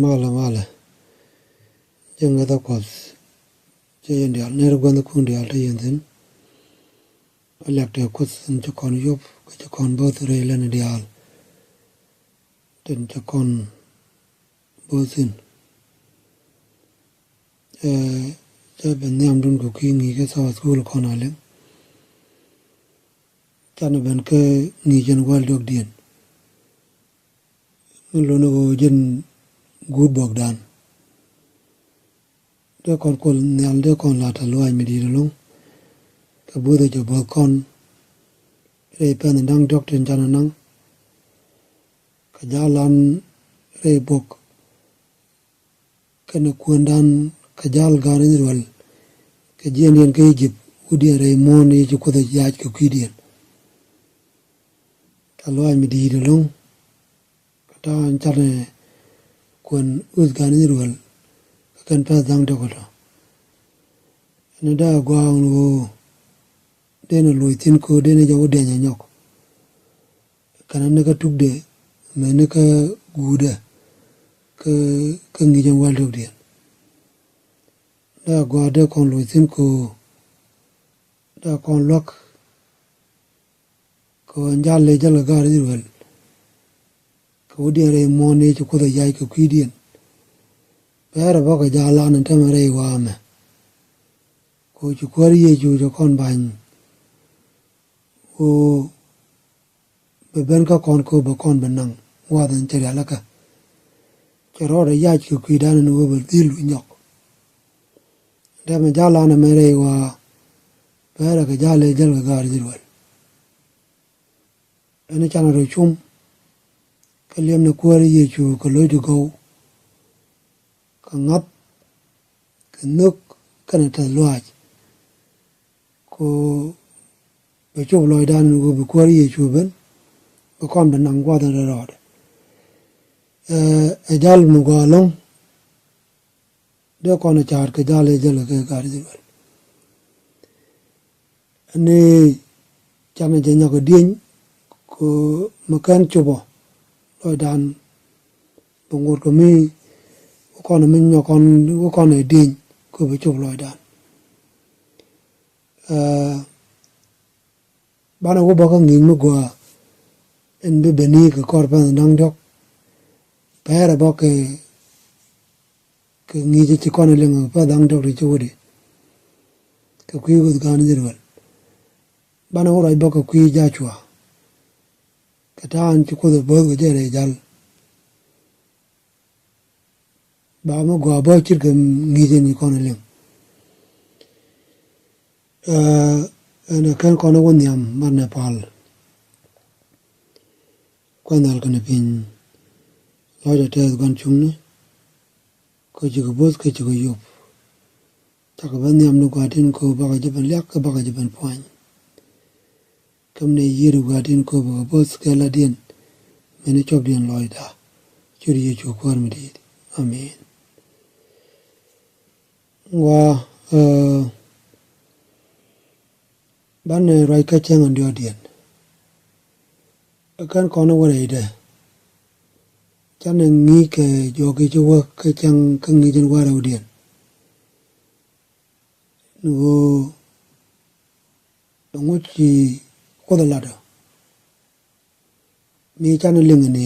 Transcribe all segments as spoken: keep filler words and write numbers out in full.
Malɛ, malɛ. Jɛ ŋäthä Kuɔth. Cɛ yɛn diaal, ner gua̱n kuŋ diaal te yɛn thi̱n. A liak tëë Kuoth in ci kɔn yop, kä ci kɔn bo̱o̱th rɛy lɛn diaal. Tin ci kɔn bo̱o̱th thi̱n. Ɛ, cɛ ben nhiamdun kɛ kui̱ ŋi̱i̱c kä Sabbath School kɔn a liŋ. Canɛ ben kä ŋi̱i̱c ɛn wäl diɔ̱kdiɛn. Mi luni ɣöö jɛn guut buɔkdan. Dee kɔn Kuoth Nhial, dee kɔn la̱t tɛ̈th lɔaac mi di̱i̱t ɛlɔ̱ŋ. Kɛ buthɛ jɛ buɔth kɔn rɛy pɛn da̱ŋ diɔ̱k tin canɛ naŋ. Kɛ ja̱a̱l an rɛy buɔk kɛnɛ kuäändan kɛ ja̱a̱l gaat I-thɛ-rɛl kɛ jiɛndiɛn kä I-jëp, wutdiɛn rɛy muɔ̱ɔ̱n Yecu Kuoth ɛ yac kɛ kui̱diɛn. Tɛ̈th lɔaac mi di̱i̱t ɛlɔ̱ŋ. Kɛ ta̱a̱ in canɛ kuɛn wuth gaat I-thɛ-rɛl kɛ kɛn pɛ̈th da̱ŋ diɔ̱k ɛ tɔ̱. Ɛn dee a gɔaa ɛn ɣöö dee nɛ loc thi̱n kɛ ɣöö dee nɛ jɛ wä diany ɛ nyɔk. Kɛnɛ ni kä tukdɛ, mɛ ni kä guutdɛ, kä, kä ŋi̱i̱c ɛn wäl diɔ̱kdiɛn. Dee a gɔaa dee kɔn loc thi̱n kɛ ɣöö dee kɔn luäk kɛ ɣöö ɛn ja̱l lɛ jäl kɛ gaat I-thɛ-rɛl. Kɛ wutdiɛn rɛy muɔ̱ɔ̱n Yecu Kuoth ɛ yac kɛ kui̱diɛn. Bɛɛrɛ bä kɛ ja̱a̱l an ɛn täämɛ rɛy wa̱a̱ ɛmɛ. Kɛ ɣöö ci Kuäär Yecu cɛ kɔn ba̱ny. Ɣöö bɛ ben kä kɔn kɛ ɣöö bɛ kɔn bɛ naŋ gua̱a̱th in cɛ rialikä. Cɛ rɔɔdɛ yac kɛ kui̱dan ɛn ɣöö bɛ dhil wi̱i̱ nyɔk. Dee mɛ ja̱l an ɛmɛ rɛy wa̱a̱ bɛɛrɛ kɛ ja̱l ëë jäl kɛ gaat I-thɛ-rɛl. Ɛn canɛ rɔ cum kä liɛm ni Kuäär Yecu kɛ lo̱cdi gɔw, kɛ ŋa̱th, kɛ nhök, kɛnɛ tɛ̈th lɔaac. Kɛ ɣöö bɛ cop lɔcdan ɛn ɣöö bi Kuäär Yecu ben, bɛ kɔn bɛ naŋ gua̱a̱th in rɛl rɔɔdɛ. Ɛ, ɛ ja̱l mi gɔaa ɛlɔ̱ŋ. Dee kɔn ɛ ca̱a̱t kɛ ja̱l ëë jäl kɛ gaat I-thɛ-rɛl. Ɛn ni canɛ jɛ nyɔk ɛ dieny kɛ mi /ken cop ɔ lɔcdan. Bi ŋot kɛ mi wä kɔn ɛ mi nyɔk kɔn, wä kɔn ɛ dieny kɛ bi cop lɔcdan. Ɛ, banɛ wä bä kä ŋi̱i̱c mi gɔaa in bi beni kɛ kɔr pɛn da̱ŋ diɔ̱k. Bɛɛrɛ bä kɛ, kɛ ŋi̱i̱c ci kɔn ɛ liŋ pɛn da̱ŋ diɔ̱k ti ci wä di. Kɛ kui̱ wuth gaat I-thɛ-rɛl. Banɛ wä ruac bä kɛ kui̱ Jacua. Kɛ ta̱a̱ in ci Kuoth ɛ bo̱o̱th kɛ jɛ rɛy ja̱l. Ba mi gɔaa bä ce̱tkɛ ŋi̱i̱c in ci kɔn ɛ liŋ. Ɛ, ɛn ɛ /ken kɔn wä nhiam mat nɛ pal. Kuoth Nhial kɛnɛ piny, lɔcdɛ tɛɛth gua̱n cuŋni. Kä cikɛ bo̱th kä cikɛ yop. Cakɛ ben nhiam ni gɔaa tin kɛ ɣöö bakɛ jɛ ben liak kä bakɛ jɛ ben puany. Kä mi nɛ yiëëdu gɔaa tin kɛ ɣöö bakɛ bo̱th kɛ ladiɛn, min cɔpdiɛn lɔcda. Ciöt Yecu Kuäär mi di̱i̱t. Amen. Ŋuaa, ɛ, banɛ ruac kä cäŋ in diɔ̱ɔ̱kdiɛn. Ɛ /ken kɔn wä rɛydɛ. Canɛ ŋi̱i̱c kɛ juɔk i̱ ci wä kä cäŋ kä ŋi̱i̱c in wäl rɛwdiɛn. Ni ɣöö ɛŋu ci Kuoth ɛ lat ɔ. Mi canɛ liŋ ni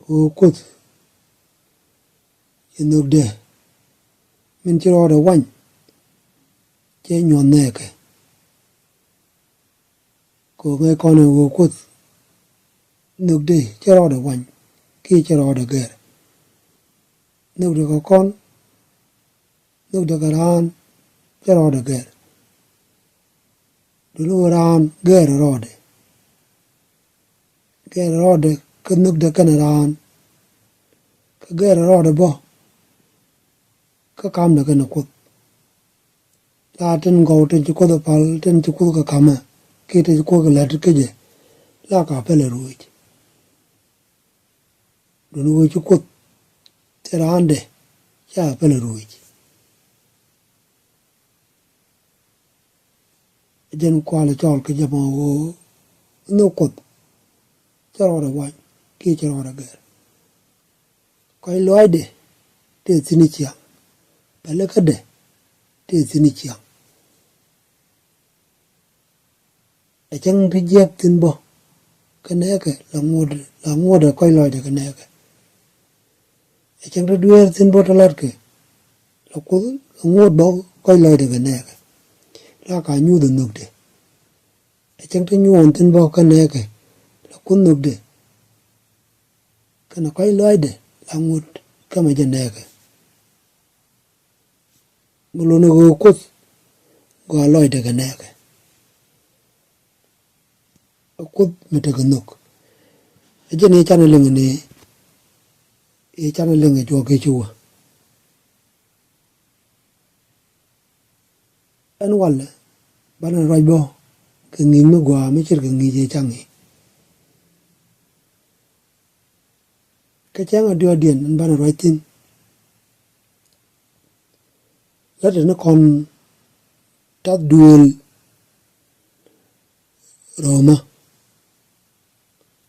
ɣöö Kuoth ci nhökdɛ min ci rɔɔdɛ wany, cɛ nyuɔ̱th nɛɛkɛ. Kɛ ɣöö ŋäc kɔn ɛ ɣöö Kuoth nhökdɛ cɛ rɔɔdɛ wany kiɛ cɛ rɔɔdɛ gɛr. Nhökdɛ kɛ kɔn, nhökdɛ kɛ raan, cɛ rɔɔdɛ gɛr. Duŋni ɣöö raan gɛr rɔɔdɛ. Gɛr rɔɔdɛ kä nhökdɛ kɛnɛ raan. Kä gɛr rɔɔdɛ bä kä kamdɛ kɛnɛ Kuoth. La tin gɔw tin ci Kuoth ɛ pal, tin ci Kuoth kɛ kamɛ kiɛ tin ci Kuoth kɛ lät kä jɛ, la ka pälɛ ruëëc. Duŋni ɣöö ci Kuoth thil raandɛ, ca pälɛ ruëëc. Jɛn kualɛ cɔl kɛ jɛ mɔ ɣöö nhök Kuoth cɛ rɔɔdɛ wany kiɛ cɛ rɔɔdɛ gɛr. Kɔc lɔaacdɛ tëë thi̱n ciaŋ, pälikädɛ tëë thi̱n ciaŋ. Ɛ cäŋ ti jiäk thi̱n bä kä nɛɛkɛ, la ŋot, la ŋot ɛ kɔc lɔcdɛ kä nɛɛkɛ. Ɛ cäŋ ti dueer thi̱n bä ti la̱tkɛ, la Kuoth, la ŋot bä kɔc lɔcdɛ kä nɛɛkɛ, la ka nyuuth ɛ nhökdɛ. Ɛ cäŋ ti nyuɔɔn thi̱n bä kä nɛɛkɛ, la Kuoth nhökdɛ. Kɛnɛ kɔc lɔcdɛ la ŋot kä mɛ jɛ nɛɛkɛ. Mi luni ɣöö Kuoth gɔaa lɔcdɛ kɛ nɛɛkɛ. Ɛ Kuoth mi tekɛ nhök. Ɛ jɛn i̱ canɛ liŋ ni, i̱ canɛ liŋ ɛ juɔk i̱ ci wä. Ɛn walɛ banɛ ruac bä kɛ ŋi̱i̱c mi gɔaa mi ce̱tkɛ ŋi̱i̱c ëë cäŋ i̱. Kä cäŋ ɛ diɔ̱ɔ̱kdiɛn ɛn banɛ ruac thi̱n. Lät ɛn kɔn tath duëël Roma.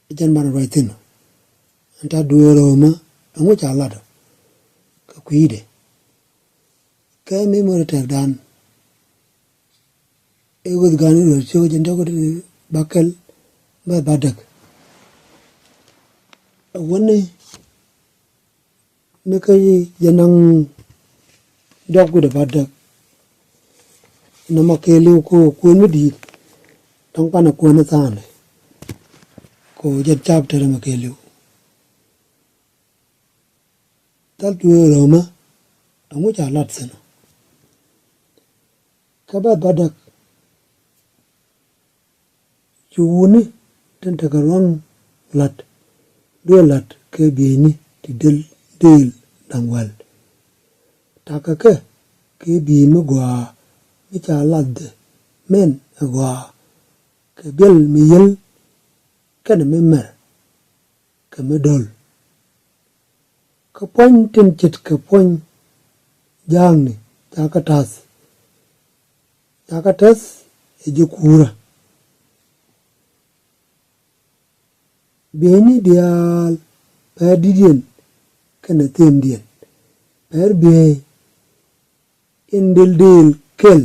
Ɛ jɛn banɛ ruac thi̱n. Ɛn tath duëël Roma ɛŋu ca lat ɔ kɛ kui̱dɛ. Kɛ mi mör tɛkdan. Ëë weth gan i̱ ruɔ̱t ciök jɛn diɔ̱k ti ba kɛl bä ba däk. Ɛ wäni mi kä jɛ naŋ diɔ̱k wi̱cdɛ ba däk. Nɔmɔ kɛɛliw ko kuën mi di̱i̱t. Dɔ̱ŋ panɛ kuën i̱ tha̱a̱ŋdɛ. Ko jɛn cap tɛrɛ mɛ kɛɛliw. Thal tueeri Roma ɛŋu ca lat thi̱n. Kä bä ba däk. Cu wutni tin tekɛ ruaŋ la̱t, duee la̱t kɛ bieyni ti del deel da̱ŋ wäl. Ta̱kɛ kɛ kɛ biey mi gɔaa mi ca la̱thdɛ mɛn ɛ gɔaa kɛ biɛl mi yiel kɛnɛ mi mɛr kɛ mi do̱l. Kä puɔ̱ny tin ce̱tkɛ puɔ̱ny ja̱a̱kni ca kɛ ta̱th. Ca kɛ ta̱th ɛ ji̱ kuurä. Bieyni diaal pɛr di̱tdiɛn kɛnɛ themdiɛn. Pɛr biey in del deel kɛl.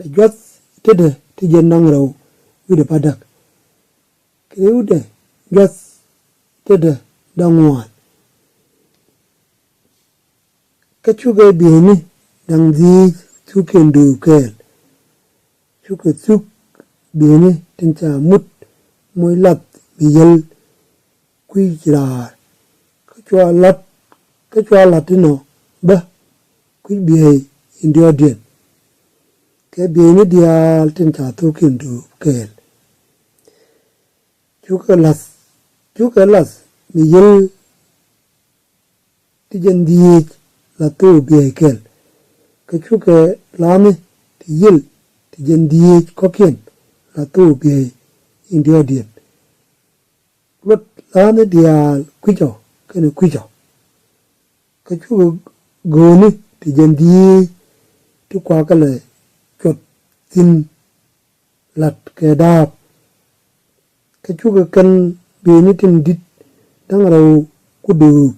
Ɛ juath tetdä ti jiɛn da̱ŋ rɛw wi̱cdɛ ba däk. Kɛ rɛwdɛ juath tetdä da̱ŋ ŋuan. Kä cukɛ bieyni da̱ŋ dhieec thukiɛn dööp kɛɛl. Cukɛ thuk bieyni tin ca mut moc lath mi yiel kui̱c raar. Kä cua la̱t, kä cua la̱t inɔ bä kui̱c biey in diɔ̱ɔ̱kdiɛn. Kɛ bieyni diaal tin ca thukiɛn dööp kɛɛl. Cukɛ la̱th, cukɛ la̱th mi yiel ti jiɛn dhieec la̱th thok biey kɛl. Kä cukɛ la̱a̱ni ti yiel ti jiɛn dhieec kɔ̱kiɛn la̱th thok biey in diɔ̱ɔ̱kdiɛn. Luɔt la̱a̱ni diaal kui̱cɔ kɛnɛ kui̱cɔ. Kä cukɛ go̱o̱ni ti jiɛn dhieec ti kuakä lɛ cuɔt thi̱n la̱t kɛ da̱a̱p. Kä cukɛ kɛn bieyni tin di̱t da̱ŋ rɛw ku dööp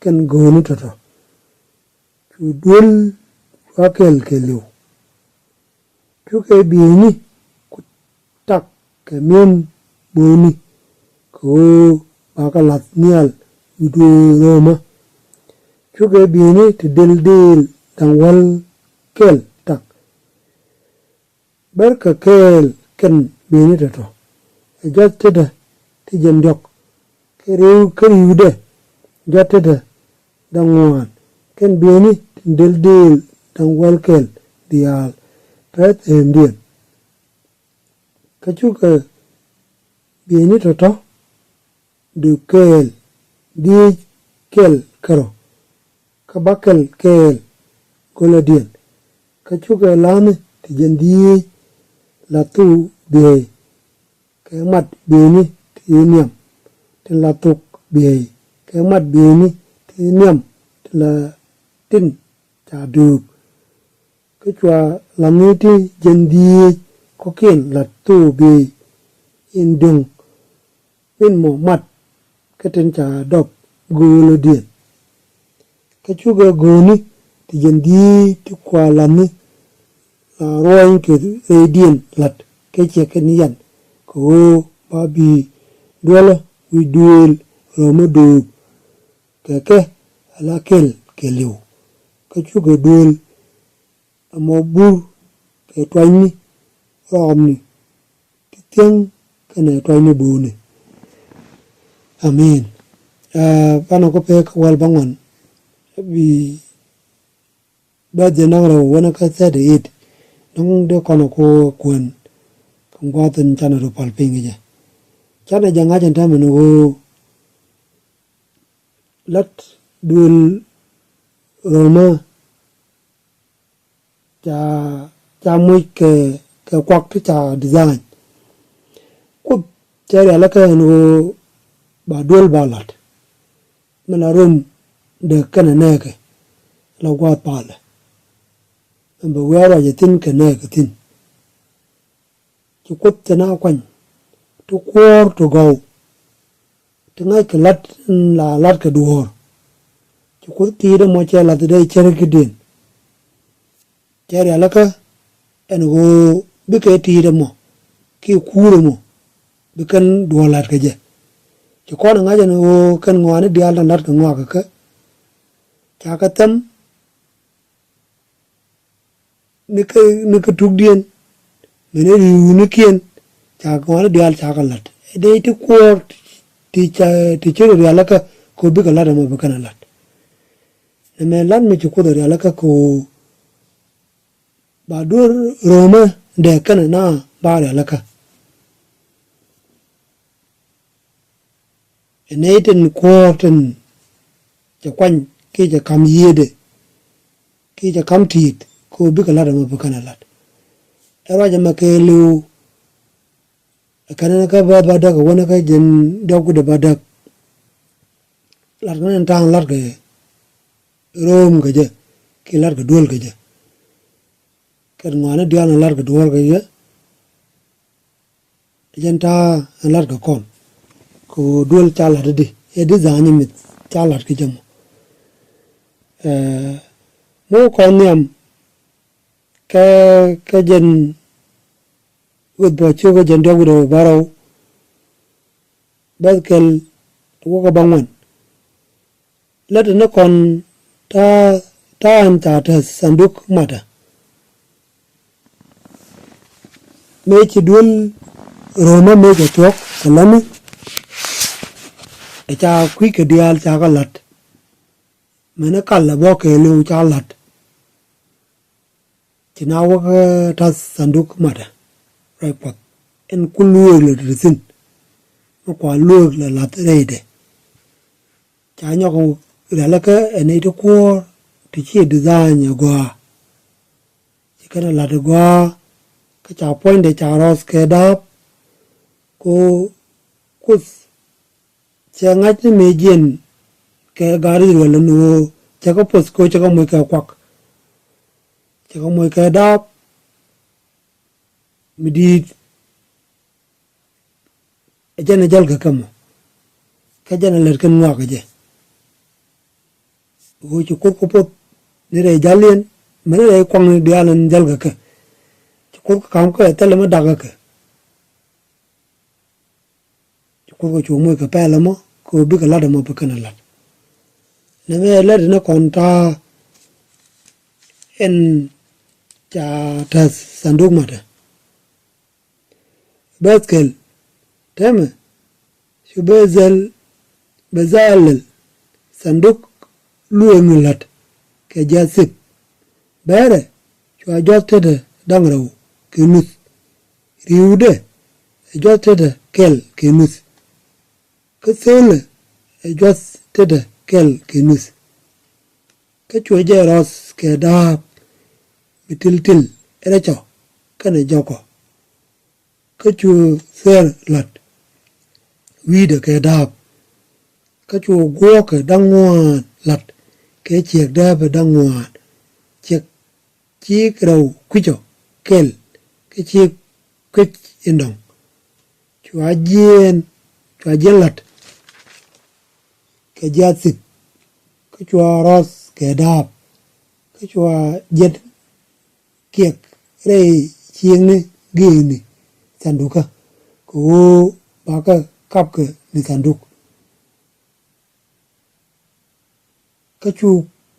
kɛn go̱o̱ni tɔ̱tɔ̱. Cu duel cua kɛl kɛɛliw. Cukɛ bieyni ku tak kɛ mi̱em bo̱o̱ni kɛ ɣöö bakɛ la̱th nhial wi̱i̱ duëël Roma. Cukɛ bieyni ti del deel da̱ŋ wäl kɛl tak. Bärkɛ kɛɛl kɛn bieyni tɔ̱tɔ̱. Ɛ juath tetdä ti jiɛn diɔ̱k. Kɛ ri̱w, kɛ ri̱wdɛ juath tetdä da̱ŋ ŋuan. Kɛn bieyni tin del deel da̱ŋ wäl kɛl diaal. Pɛr themdiɛn. Kä cukɛ bieyni tɔ̱tɔ̱ dööp kɛɛl dhieec kɛl kärɔ̱. Kä bakɛl kɛɛl go̱lädiɛn. Kä cukɛ la̱a̱ni ti jiɛn dhieec la̱th thok biey kɛ mat bieyni ti nhiam tin la̱th thok biey kɛ mat bieyni ti nhiam tin la tin ca dööp. Kä cua la̱a̱ni ti jiɛn dhieec kɔ̱kiɛn la̱th thok biey in döŋ min mɔ mat tin ca dɔp göölädiɛn. Kä cukɛ gööni ti jiɛn dhieec ti kua la̱thni la ruɔ̱ɔ̱ny kɛ rɛydiɛn la̱t kɛ ciɛ kɛn yan kɛ ɣöö ba bi duɔlä wi̱c duëël röm mi dööp kɛ kɛ ala kɛl kɛ li̱w. Kä cukɛ duëël ɛmɔ bur kɛ tuanyni rɔɔmni ti thiäŋ kɛnɛ tuanyni bo̱o̱ni. Amin. Aa, banɛ ku pek wäl bäŋuan. Bi bɛth jɛ naŋ rɛw wänä kä thirty eight. Naŋ dee kɔn ku kuɛn kɛ gua̱a̱th in canɛ rɔ pal piny kɛ jɛ. Canɛ jɛ ŋa̱c ɛn täämɛ ni ɣöö lat duël römä ca, ca moc kɛ, kɛ kuak ti ca design. Kuoth cɛ rialikä ɛn ɣöö ba duel ba lat. Mi la rom dee kɛnɛ nɛɛkɛ la gua̱a̱th palɛ. Ɛn bɛ wiaa ruacɛ thi̱n kɛ nɛɛkɛ thi̱n. Ci Kuoth cɛ na kuany ti kuɔ̱ɔ̱r ti gɔw. Ti ŋa̱ckɛ la̱t in la la̱tkɛ duɔ̱ɔ̱r. Ci Kuoth ti̱i̱t ɛmɔ cɛ la̱th dee cärkidiɛn. Cɛ rialikä ɛn ɣöö bikɛ ti̱i̱t ɛmɔ kiɛ kuur ɛmɔ bi kɛn duɔ̱ɔ̱r la̱t kɛ jɛ. Ci kɔn ɛ ŋa̱c ɛn ɣöö kɛn ŋɔaani diaal tin la̱tkɛ ŋɔak kɛ kɛ ca kɛ thɛm ni kä, ni kä tukdiɛn, mɛn ri̱i̱wnikiɛn, ca kɔn diaal ca kɛ la̱t. Ɛ dee ti kuɔɔr ti ca, ti ci rɔ rialikä kɛ ɣöö bikɛ la̱t ɛmɔ bi kɛn ɛ la̱t. Nɛmɛ la̱t mi ci Kuoth ɛ rialikä kɛ ɣöö ba duer römä dee kɛnɛ na ba rialikä. Ɛ nɛy tin kuɔ̱ɔ̱r tin cɛ kuany kiɛ cɛ ka̱m yiëëdɛ kiɛ cɛ ka̱m ti̱i̱t kɛ ɣöö bikɛ la̱t ɛmɔ bi kɛn ɛ la̱t. Ɛ ruac ɛmɛ kɛɛliw ɛ kɛn ɛn kä bäth bädäk ɛ wänä kä jiɛn diɔ̱k wi̱cdɛ bädäk. La̱t kɛn ɛn ta̱a̱ŋ la̱tkɛ rööm kɛ jɛ kiɛ la̱tkɛ duel kɛ jɛ. Kɛn ŋɔaani diaal ɛn la̱tkɛ duɔ̱ɔ̱r kɛ jɛ. Jɛn ta̱a̱ ɛn la̱t kɛ kɔn kɛ ɣöö duel ca la̱t i̱di ɛ di dha̱a̱ny mith ca la̱t kɛ jɛ mɔ. Ɛɛ, mi wä kɔn nhiam kɛ, kɛ jɛn Kuoth bä ciök kɛ jɛn diɔ̱k wi̱cdɛ bärɔw bäth kɛl wäkɛ bäŋuan. Lät ni kɔn ta̱a̱, ta̱a̱ in ca te thanduk matdä. Mëë ci duel römä mëë cɛ thuɔ̱k kɛ lätni ɛ ca kui̱ kɛ diaal ca kɛ la̱t. Mëë ni kal ɛ bä kɛɛliw ca la̱t. Ci na wäk, eh, ta̱th thanduk matdä rɛy puɔth. Ɛn ku lueek lɛ ti thi̱n. Mi kua lueek lɛ la̱th rɛydɛ. Ca nyɔk rialikä ɛ nɛy ti kuɔ̱ɔ̱r ti ci design ɛ gɔaa. Ci kɛn ɛ la̱t ɛ gɔaa kä ca puɔ̱nydɛ ca rɔth kɛ da̱a̱p. Ko Kuoth cɛ ŋa̱c ni mëë jiɛn kɛ gaat Israel ni ɣöö cɛ kɛ poth kɛ ɣöö cɛ kɛ moc kɛ kuak. Cɛ kɛ moc kɛ da̱a̱p mi di̱i̱t. Ɛ jɛn ɛ jäl kɛ kɛ mɔ kä jɛn ɛ lät kɛn ŋɔak kɛ jɛ. Ɣöö ci Kuoth kɛ poth ni rɛy ja̱liɛn mɛn ni rɛy kuaŋni diaal ɛn jäl kɛ kɛ. Ci Kuoth kɛ ka̱m kɛ thilɛ mi dak kɛ kɛ. Ci Kuoth kɛ cu moc kɛ pɛl ɛmɔ kɛ ɣöö bikɛ la̱t ɛmɔ bi kɛn ɛ la̱t. Nɛmɛ ɛ lät ni kɔn ta̱a̱ ɛn ca tɛth thanduk matdä. Bäth kɛl täämɛ cu Bethel, Bethalɛl thanduk lueekni la̱t kɛ jiath thip. Bɛɛrɛ cua juath tetdä da̱ŋ rɛw kɛ nuth. Ri̱wdɛ ɛ juath tetdä kɛl kɛ nuth. Kä thölɛ ɛ juath tetdä kɛl kɛ nuth. Kä cuɛ jɛ rɔth kɛ da̱a̱p mi tiltil rɛcɔ kɛnɛ jɔkɔ. Kä cu thuɛɛr la̱t wi̱i̱dɛ kɛ da̱a̱p. Kä cu guɔ̱ɔ̱kɛ da̱ŋ ŋuaan la̱t kɛ ciek dääpɛ da̱ŋ ŋuaan. Ciek ciek rɛw kui̱cɔ kɛl kä ciek kui̱c in dɔ̱ŋ. Cua jiɛɛn, cua jiɛɛn la̱t kɛ jiathip, kä cua rɔth kɛ da̱a̱p, kä cua jiɛt kiɛk rɛy ciëŋni gëëkni thandukä, kɛ ɣöö bakɛ kapkɛ ni thanduk. Kä cu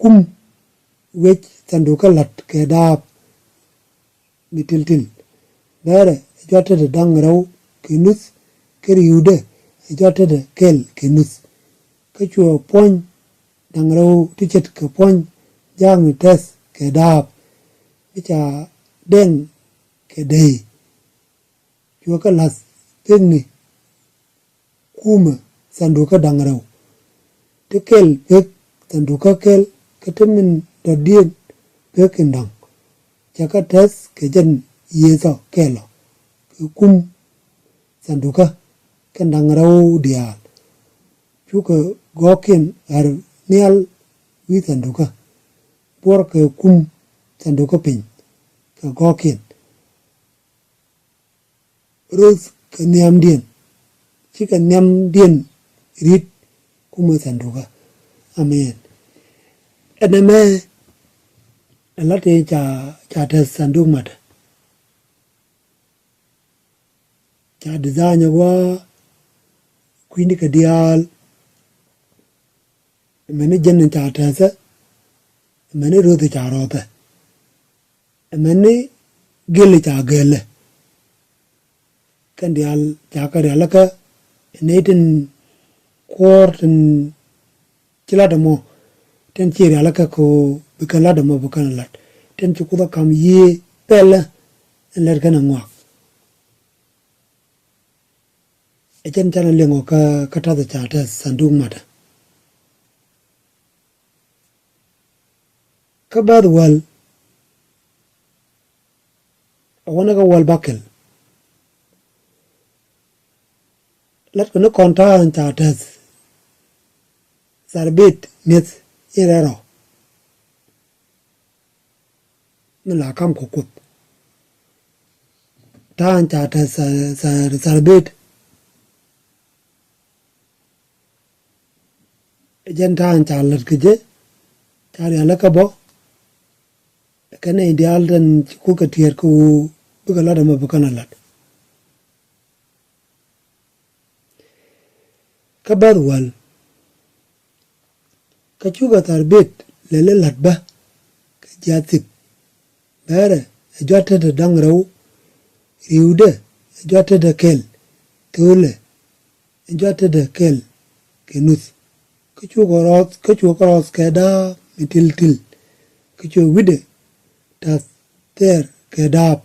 kum wec thandukä la̱t kɛ da̱a̱p mi tiltil. Bɛɛrɛ ɛ jɔt tetdɛ da̱ŋ rɛw kɛ nuth, kä ri̱wdɛ ɛ jɔt tetdɛ kɛl kɛ nuth. Kä cuɛ puɔ̱ny da̱ŋ rɛw ti ce̱tkɛ puɔ̱ny jaakni tɛth kɛ da̱a̱p mi ca dɛŋ kɛ dee. Cuɛ kɛ la̱th pekni kumɛ thandukä da̱ŋ rɛw. Ti kɛl pek thandukä kɛl, kä ti min dɔ̱diɛn pek in da̱ŋ. Cɛ kɛ tɛth kɛ jɛn yiëëthɔ kɛl ɔ kɛ kum thandukä kɛn da̱ŋ rɛw diaal. Cukɛ gɔ̱kiɛn ɣär nhial wi̱i̱ thandukä, buɔrkɛ kum thandukä piny kɛ gɔ̱kiɛn. Roth kɛ nhiamdiɛn, cikɛ nhiamdiɛn ri̱t kumɛ thandukä. Amen. Ɛn ɛmɛ ɛ la̱t in ca, ca tɛth thanduk matdä. Ca design ɛ wä kui̱ni kɛ diaal. Ɛmɛni jɛn in ca tɛthɛ, ɛmɛni roth in ca rothɛ, ɛmɛni gël in ca gëlɛ. Kɛn diaal ca kɛ rialikä nɛy tin kuɔɔr tin ci la̱t ɛmɔ, tin ci rialikä kɛ ɣöö bi kɛn la̱t ɛmɔ bi kɛn la̱t, tin ci Kuoth ɛ ka̱m yiëë pɛlä in lät kɛn ɛ ŋɔak. Ɛ jɛn canɛ liŋ ɔ kä, kä ta̱th ca tɛth thanduk matdä. Kä bäth wäl, a wänä kä wäl bakɛl. Latkɛ ni kɔn ta̱a̱ in ca tɛth tharbit mi̱eth in rɛl rɔ mi la ka̱m kɛ Kuoth. Ta̱a̱ in ca tɛth thar-, thar-, tharbit. Jɛn ta̱a̱ in ca lät kɛ jɛ, ca rialikä bä. Kɛn nɛy diaal tin ci Kuoth kɛ tiɛɛr kɛ ɣöö bikɛ la̱t ɛmɔ bi kɛn ɛ la̱t. Kä bäth wäl, kä cukɛ tharbit lɛli la̱t bä kɛ jiathip. Bɛɛrɛ ɛ jɔt tetdɛ da̱ŋ rɛw, ri̱wdɛ ɛ jɔt tetdɛ kɛl, thöölɛ ɛ jɔt tetdɛ kɛl kɛ nuth. Kä cukɛ rɔth, kä cukɛ rɔth kɛ da̱a̱p mi tiltil. Kä cukɛ wi̱cdɛ ta̱th thɛɛr kɛ da̱a̱p.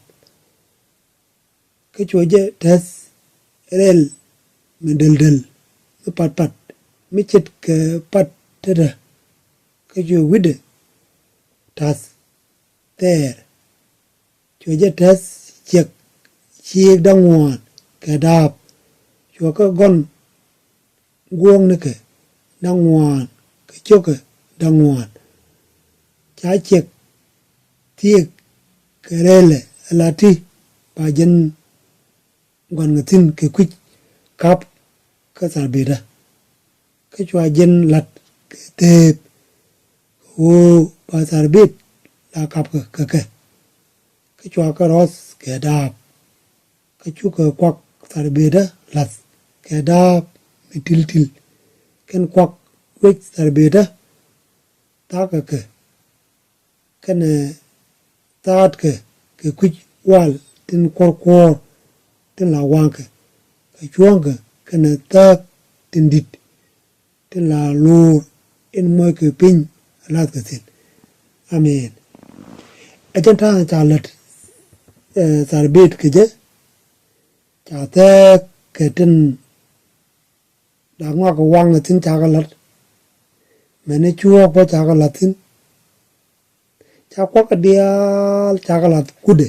Kä cukɛ jɛ tɛth rɛl mi däldäl, mi patpat, mi ce̱tkɛ pat tetdä. Kä cukɛ wi̱cdɛ ta̱th thɛɛr. Cukɛ jɛ tɛth ciɛk ciëëk da̱ŋ ŋuan kɛ da̱a̱p. Cukɛ kɛ gɔn guɔ̱ɔ̱knikɛ da̱ŋ ŋuan kɛ cio̱kɛ da̱ŋ ŋuan. Ca ciɛk thieek kɛ rɛlɛ ala ti ba jɛn gua̱n kɛ thi̱n kɛ kui̱c ka̱p kä tharbitdä. Kä cua jɛn la̱t kɛ thëëp kɛ ɣöö ba tharbit la ka̱pkɛ kɛ kɛ. Kä cua kɛ rɔth kɛ da̱a̱p. Kä cukɛ kuak tharbitdä la̱th kɛ da̱a̱p mi tiltil. Kɛn kuak wec tharbitdä tha̱a̱kɛ kɛ, kɛnɛ thaatkɛ kɛ kui̱c wal tin kuɔ̱rkuɔ̱r tin la waŋkɛ, kɛ cuɔ̱ɔ̱ŋkɛ kɛnɛ thääk tin di̱t tin la lo̱o̱r in moc kɛ piny a la̱thkɛ thi̱n. Amen. Ɛ jɛn ta̱a̱ ca lät, eh, tharbit kɛ jɛ, ca thääk kɛ tin la ŋɔak kɛ waŋ kɛ thi̱n ca kɛ la̱t. Mɛni cuɔ̱ɔ̱k bä ca kɛ la̱t thi̱n. Ca kuak kɛ diaal ca kɛ la̱t kutdɛ.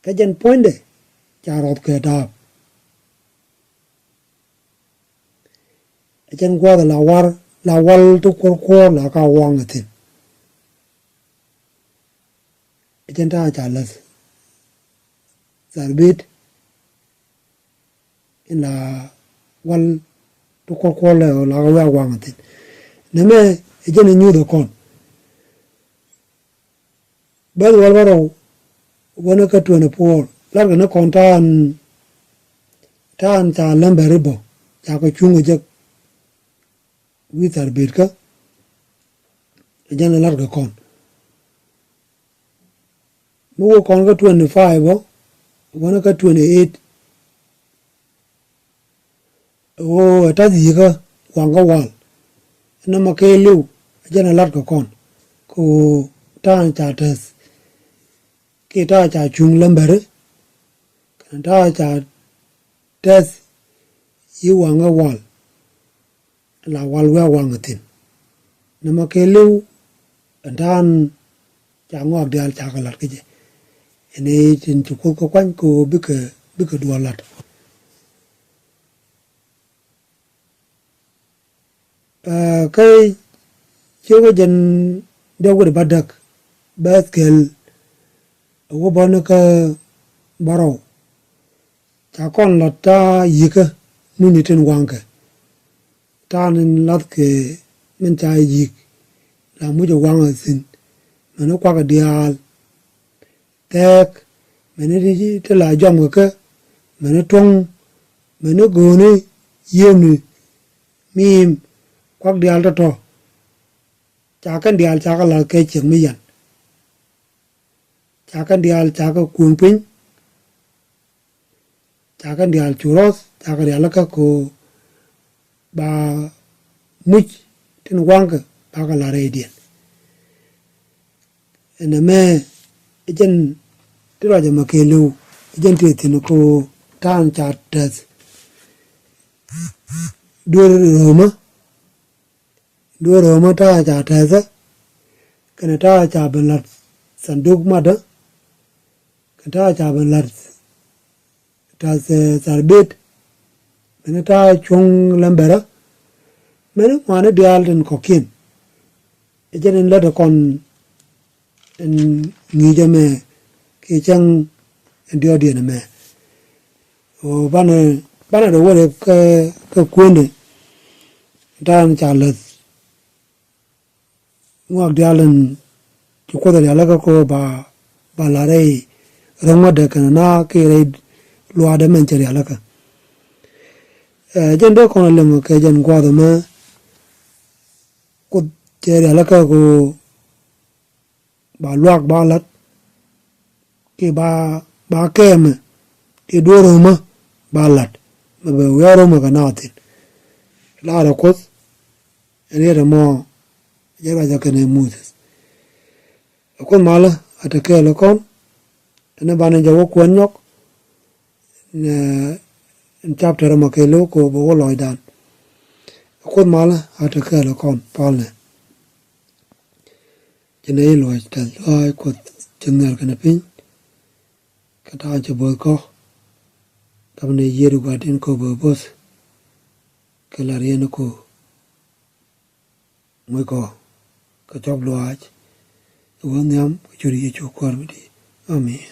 Kä jɛn puɔ̱nydɛ ca rɔth kɛ da̱a̱p. Ɛ jɛn gua̱a̱th la war, la wal ti kuɔ̱rkuɔ̱r la ka waŋ kɛ thi̱n. Ɛ jɛn ta̱a̱ ca läth tharbit in la wal ti kuɔl kuɔl ɛ la kɛ wiak waŋ thi̱n. Nɛmɛ ɛ jɛn ɛ nyuuth ɛ kɔn. Bɛth wäl bärɔw wäni kä twenty four latkɛ ni kɔn ta̱a̱n, ta̱a̱n ca lämbɛri bä ca kɛ cuŋ ɛ jek wi̱i̱ thar betkä. Ɛ jɛn ɛ latkɛ kɔn. Mi wä kɔn kä twenty five bä wäni kä twenty eight. Ɣöö ɛ ta̱th yi̱kä waŋkä wal. Nɔmɔ kɛɛliw ɛ jɛn ɛ latkɛ kɔn kɛ ɣöö ta̱a̱n ca tɛth kiɛ ta̱a̱ ca cuŋ lämbɛri kɛnɛ ta̱a̱ ca tɛth yi̱ waŋkä wal. La wal wiak waŋ thi̱n. Nɔmɔ kɛɛliw ɛn ta̱a̱n ca ŋɔak diaal ca kɛ la̱t kä jɛ. Ɛn ɛ tin ci Kuoth kɛ kuany kɛ ɣöö bikɛ, bikɛ duɔl la̱t. Ɛ, kä ciökä jɛn diɔk wi̱cdɛ bädäk bɛth kɛl ɛ wä bä ni kä bärɔw. Ca kɔn la̱t ta̱a̱ yi̱kä mucni tin waŋkɛ. Ta̱a̱ ni la̱thkɛ min ca yi̱k la muc ɛ waŋ ɛ thi̱n. Mɛni kuakɛ diaal. Thɛɛk, mɛni ti, ti la jɔmkɛ kɛ, mɛni tuɔ̱ŋ, mɛni go̱o̱ni, yiëëmni, miim, kuak diaal tɔ̱tɔ̱. Ca kɛn diaal ca kɛ la̱th kɛ ciek mi yan. Ca kɛn diaal ca kɛ kuëŋ piny. Ca kɛn diaal cu rɔth, ca kɛ rialikä kɛ ɣöö ba muc tin waŋkɛ ba kɛ la̱t rɛydiɛn. Ɛn ɛmɛ ɛ jɛn ti ruac ɛmɛ kɛɛliw ɛ jɛn tëë thi̱n kɛ ɣöö ta̱a̱n ca tɛth duer ro̱o̱mä. Duer ro̱o̱mä ta̱a̱ ca tɛthä kɛnɛ ta̱a̱ ca ben la̱t thanduk matdä kɛnɛ ta̱a̱ ca ben la̱t ta̱a̱ tharbet. Mɛni ta̱a̱ cuɔ̱ŋ lämbɛrä. Mɛni ŋuani diaal tin kɔ̱kiɛn. Ɛ jɛn in lät ɛ kɔn in ŋi̱i̱cä mɛ kiɛ cäŋ in diɔ̱ɔ̱kdiɛn ɛmɛ. Ɣöö banɛ, banɛ dee wä rɛp kä, kä kuëndɛ. Ta̱a̱n ca läth ŋuak diaal in ci Kuoth ɛ rialikä kɛ ɣöö ba, ba la̱t rɛy ro̱ŋädɛ kɛnɛ naath kiɛ rɛy luaakdɛ min cɛ rialikä. Ɛ, jɛn dee kɔn a liŋ kɛ jɛn gua̱a̱th ɛmɛ. Kuoth cɛ rialikä kɛ ɣöö ba luaak ba la̱t kiɛ ba, ba kɛɛmɛ kiɛ duer ro̱o̱mä ba la̱t mɛ bɛ wiaa ro̱o̱mä kɛ naath thi̱n. Laarɛ Kuoth ɛn riet ɛmɔ jɛ ruacä kɛnɛ Moses. Ɛ Kuoth malä a te kɛɛl ɛ kɔn. Ɛn ɛ banɛ jɛ wä kuɛn nyɔk. Nɛ, ɛn chapter ɛmɔ kɛɛliw kɛ ɣöö bɛ wä lɔcdan. Ɛ Kuoth malä a te kɛɛl ɛ kɔn palnɛ. Ci nɛ i̱ luɔc tɛth lua̱a̱c Kuoth ci nhial kɛnɛ piny. Kɛ ta̱a̱ ci bo̱o̱th kɔ. Dapnɛ yiëëdu gua̱di̱n kɔ bɛ bo̱th. Kɛ la̱r yɛn kɔ. Muc kɔ kɛ cɔp luaac. Ɛ wä nhiam kɛ ciöt Yecu Kuäär mi di̱i̱t. Amen.